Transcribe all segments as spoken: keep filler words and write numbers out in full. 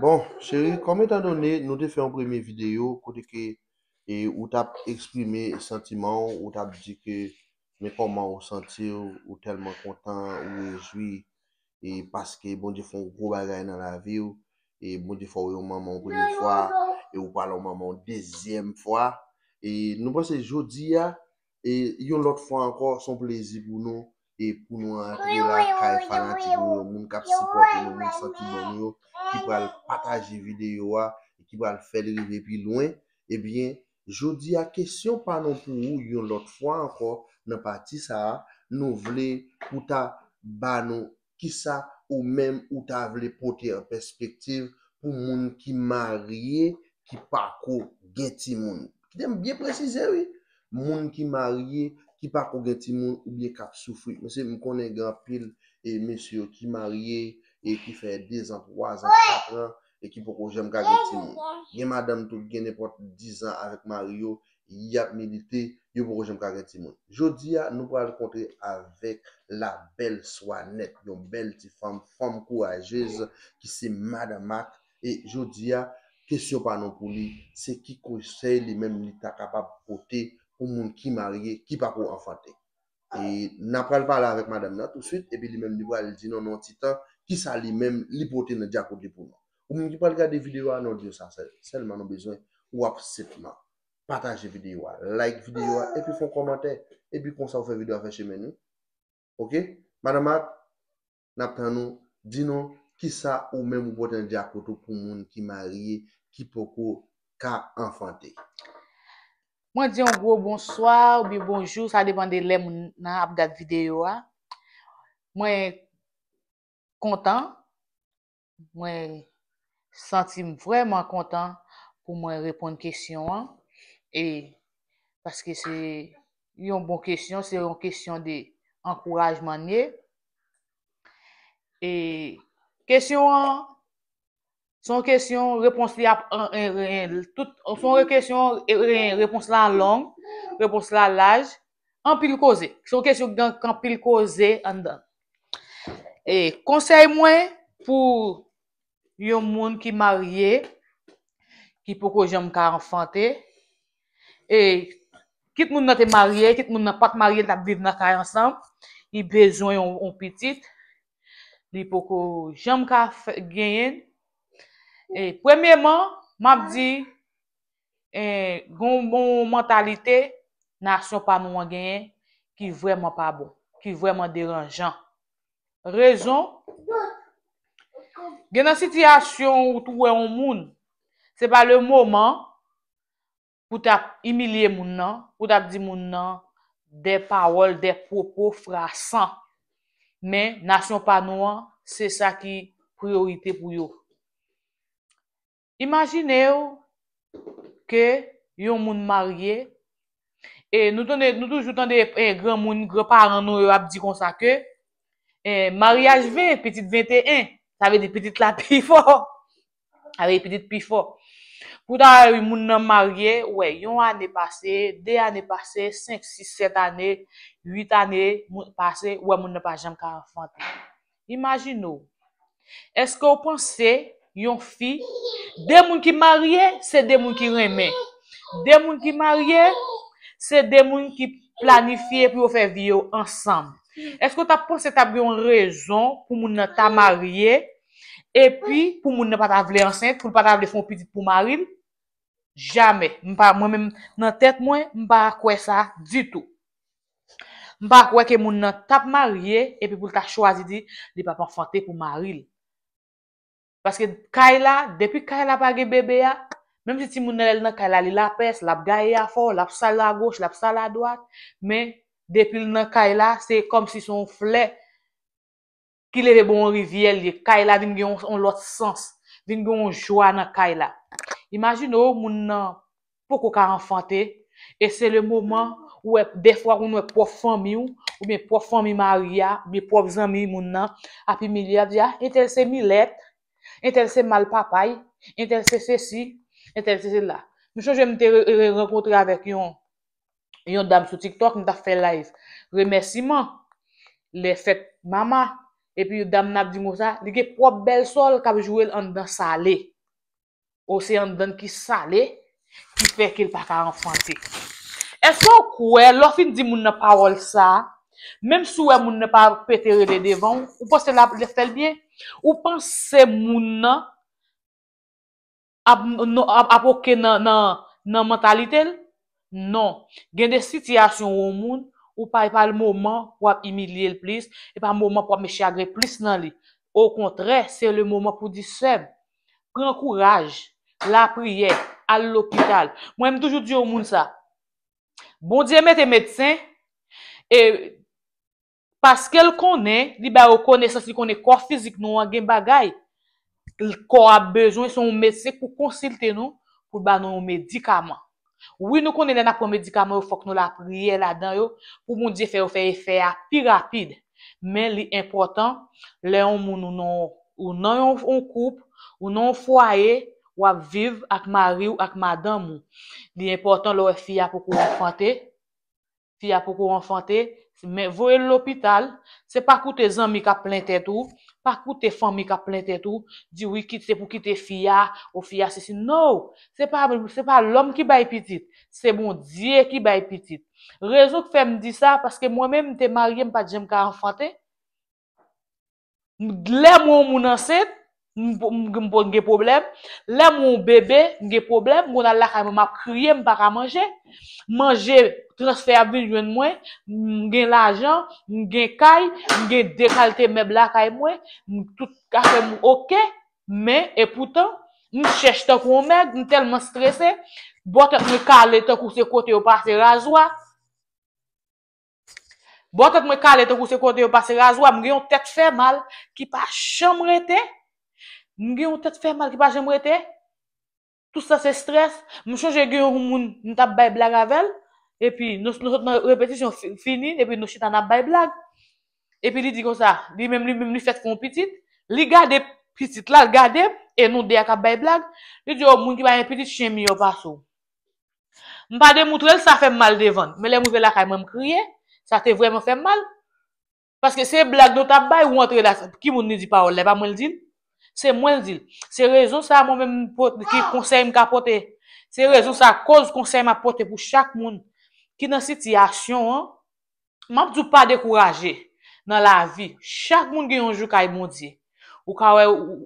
Bon, cheri, kòm etandone nou te fè yon premye videyo kote ke e, ou t ap eksprime santiman w, ou t ap di ke men kòman ou santi w, ou tèlman kontan, ou rejwi, e paske Bondye fè yon gwo bagay nan lavi w, e Bondye fè w yon manman yon premye fwa, e ou pral yon manman yon dezyèm fwa. E nou panse jodi a, e yon lòt fwa ankò, se yon plezi pou nou, e pou nou antre lakay fanatik nou yo, moun k ap sipòte nou, moun santi bon nou yo, ki pral pataje videyo a, e ki pral fè l rive pi lwen. Ebyen, jodi a, kesyon pa nou pou ou yon lòt fwa ankò nan pati sa a, nou vle pou ta ba nou kisa ou menm ou ta vle pote an pèspektiv pou moun ki marye, ki pako gen timoun. Kite m byen presize, wi. Moun ki marye, ki pako gen timoun oubyen k ap soufri. Mesye, m konnen gen anpil e mesye yo ki marye e ki fè dezan, twazan, katran e ki poko janm ka gen timoun. Gen madanm tou ki gen nenpòt dizan avèk mari yo, y ap milite, yo poko janm ka gen timoun. Jodi a, nou pral kontre avèk la bèl Swanèt, yon bèl ti fanm, fanm kourajez ki se Madan Mak. E jodi a, kesyon pa nou pou li, se ki konsèy li menm li ta kapab pote pou moun ki marye, ki pako anfante. E n a pral pale avèk madanm nan tousuit, epi li menm li pral di nou nan yon ti tan, kisa li menm li pote nan djakout li pou nou. Ou menm ki pral gade videyo a, non, di yo sa sèl, sèlman nou bezwen ou ap senpman pataje videyo a, like videyo a, epi fè yon kòmantè, epi konsa ou fè videyo a fè chemen nou. Oke? Madan Mak, n ap tann ou, di nou kisa ou menm ou pote nan djakout ou pou moun ki marye, ki poko ka anfante. Mwen di yon gwo bonswa oubyen bonjou, sa depann de lè moun nan ap gad videyo a. Mwen kontan, mwen santi m vrèman kontan pou mwen reponn kesyon an. E paske se yon bon kesyon, se yon kesyon de ankourajman l ye. E kesyon an, se yon kesyon, repons li ap, an- en- en- tout, se yon kesyon, e- e- repons la long, repons la laj, anpil koze. Se yon kesyon ki gen anpil koze anndan. E konsèy mwen pou yon moun ki marye, ki poko janm ka anfante, e kit moun nan te marye, kit moun nan pa t marye, l t ap viv nan kay ansanm, li bezwen yon, yon pitit, li poko janm ka fè, genyen. E premyeman, m ap di, e, gon, gon mantalite nasyon pa nou an genyen ki vrèman pa bon, ki vrèman deranjan. Rezon, gen nan sitiyasyon ou t wè yon moun, se pa le moman pou t ap imilye moun nan, pou t ap di moun nan de pawòl, de pwopo frasan. Men nasyon pa nou an, se sa ki priyorite pou yo. Imajine w ke yon moun marye, e nou tande, nou toujou tande, e, granmoun, granparan nou yo ap di konsa ke, e, maryaj ven, pitit venteyen, sa vle di pitit la pi fò. Sa vle di pitit pi fò. Pou ta wè moun nan marye, wè, yon ane pase, de ane pase, senk, sis, sèt ane, uit ane moun- pase, wè moun nan pa janm ka anfante. Imajine w, èske w panse yon fi, de moun ki marye, se de moun ki renmen. De moun ki marye, se de moun ki planifye pou yo fè vi yo ansanm. Èske w t ap panse t ap gen yon rezon pou moun nan ta marye, epi pou moun nan pa ta vle ansent, pou l pa ta vle fè yon pitit pou mari l? Jamè. M pa, mwen menm, nan tèt mwen, m pa kwè sa ditou. M pa kwè ke moun nan t ap marye epi pou l ta chwazi di li p ap anfante pou mari l. Paske kay la, depi kay la pa gen bebe a, menm si timoun nan lè l nan kay la, li lapès, l ap gaye afè w, l ap sal agoch, l ap sal adwat, men depi l nan kay la, se kòmsi se yon flè ki leve bò yon rivyè l ye. Kay la vin gen yon, yon lòt sans, vin gen yon jwa nan kay la. Imajine w, moun nan poko ka anfante, e se le moman ou wè, dèfwa ou wè pwòp fanmi w, oubyen pwòp fanmi mari a, oubyen pwòp zanmi moun nan, ap imilye, ap di, a, entèl se milèt, entèl se mal papay, entèl se sesi, entèl se sela. M chonje m te re- re- rankontre avèk yon, yon dam sou TikTok, m t ap fè live remèsiman lè fèt mama, Epi dam nan ap di mo sa, li gen pwòp bèl sòl k ap joure l anndan sale. O se anndan ki sale, ki fè ke l pa ka anfante. Èske w kwè, lè w fin di moun nan pawòl sa, menm si w wè moun nan pa pete rele devan w, ou panse l ap fè l byen? Ou panse moun nan ap, non, ap, ap oke nan, nan, nan mantalite l? Non. Gen de sitiyasyon ou yon moun, ou pa, e pa moman pou w ap imilye l plis, e pa moman pou w ap met chagren plis nan li. Okontrè, se le moman pou di, sè m, pran kouraj, lapriyè, al lopital. Mwen, m toujou di yon moun sa. Bondye mete medsen, e paske l konnen, li ba yo konesans, li konnen kò fizik nou an gen bagay. Kò a bezwen, se yon medsen pou konsilte nou, pou l ba nou yon medikaman. Wi, nou konnen lè n ap pran medikaman yo, fòk nou lapriyè ladan yo, pou Bondye fè yo fè efè a pi rapid. Men li enpòtan, lè yon moun ou nan, ou nan yon, yon koup, ou nan yon fwaye, w ap viv ak mari w, ak madanm ou. Li enpòtan lè w wè fi a poko anfante, fi a poko anfante, men voye l lopital. Se pa koute zanmi k ap plen tèt ou, pa koute fanmi k ap plen tèt ou, di wi, kit, se pou kite fi a, o fi a sesi. No! Se pa, se pa lòm ki bay pitit, se Bondye ki bay pitit. Rezon k fè m di sa, paske mwen menm, m te marye, m pa t janm ka anfante. Lè m wè yon moun ansent, m, m, m, m gen pwoblèm. Lè m wè yon bebe, m gen pwoblèm. M konn al lakay mwen, m ap kriye, m pa ka manje. Manje, transfè ap vin jwenn mwen. M gen lajan, m gen kay, m gen de kalite mèb lakay mwen. M, tout afè m oke. Men, epoutan, m chèch tankou yon mèg, m tèlman strese. Bò tèt mwen kale tankou se kote yo pase razwa. Bò tèt mwen kale tankou se kote yo pase razwa, m gen yon tèt fè mal ki pa janm rete. M gen yon tèt fè mal ki pa janm rete. Tout sa se strès. M chonje gen yon moun m t ap bay blag avè l, epi nou, nou sot nan repetisyon fi-, fini, epi nou chita n ap bay blag. Epi li di konsa, li menm, li menm, li fèt fè yon pitit, li gade pitit la, l gade m, e nou de a k ap bay blag. Li di, o, moun ki pa gen pitit, chen miyò pase w. M pa demoutre l, sa fè m mal devan l. Men lè m rive lakay mwen, m kriye. Sa te vrèman fè m mal. Paske se blag nou t ap bay, ou antre la, ki moun li di pawòl la, e pa mwen l di l? Se mwen l di l. Se rezon sa a, mwen menm, m pot-, ki konsèy m ka pote. Se rezon sa a, koz konsèy m ap pote pou chak moun ki nan sitiyasyon an, m ap di w pa dekouraje nan lavi. Chak moun gen yon jou kay Bondye. Ou ka wè ou,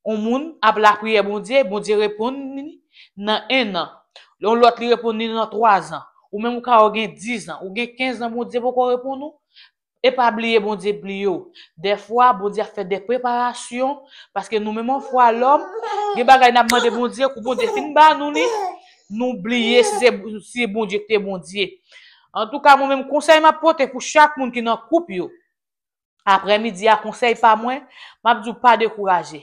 yon moun ap lapriyè Bondye, Bondye reponn li nan en an. Yon lòt li reponn li nan twa zan. Ou menm ou ka wè ou gen diz an, ou gen kenz an, Bondye poko reponn ou. E pa bliye Bondye bliye w. Dèfwa, Bondye ap fè de preparasyon, paske nou menm anfwa lòm, gen bagay n ap mande Bondye, kou Bondye fin ba nou li, nou bliye si se, si Bondye ki te Bondye. Antouka, mwen menm, konsèy m ap pote pou chak moun ki nan koup yo, aprèmidi a, konsèy pa mwen, m ap di w pa dekouraje.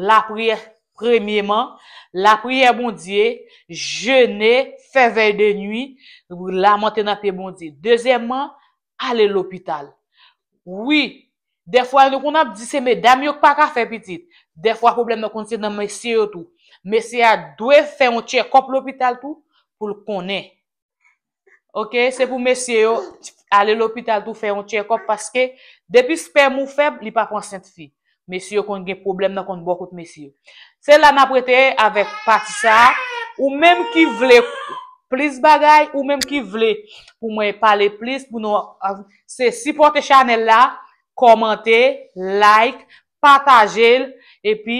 Lapriyè, premyeman, lapriyè Bondye, jene, fè vèy de nwi, lamante nan pye Bondye. Dezyèmman, ale lopital. Wi, dèfwa nou konn ap di se medam yo k pa ka fè pitit. Dèfwa pwoblèm nan konn se nan mesye yo tou. Mesye a dwe fè yon tchèkòp lopital tou pou l konnen. Oke, se pou mesye yo ale lopital tou fè yon tchèkòp, paske depi spèm ou fèb, li p ap ansent fi. Mesye yo konn gen pwoblèm nan konn bò kot mesye yo. Se la n ap rete avèk pati sa a. Ou menm ki vle plis bagay, ou menm ki vle pou mwen pale plis, pou nou, se sipòte chanèl la, kòmante, like, pataje l, epi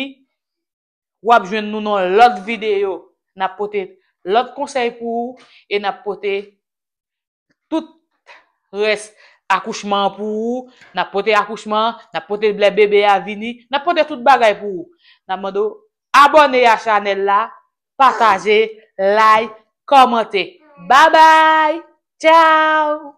w ap jwenn nou nan lòt videyo. N ap pote lòt konsèy pou ou e n ap pote tout rès akouchman an pou ou. N ap pote akouchman an, n ap pote lè bebe a vini, n ap pote tout bagay pou ou. N ap mande w abòne a chanèl la, pataje, like, kòmante. Babay! Tchao!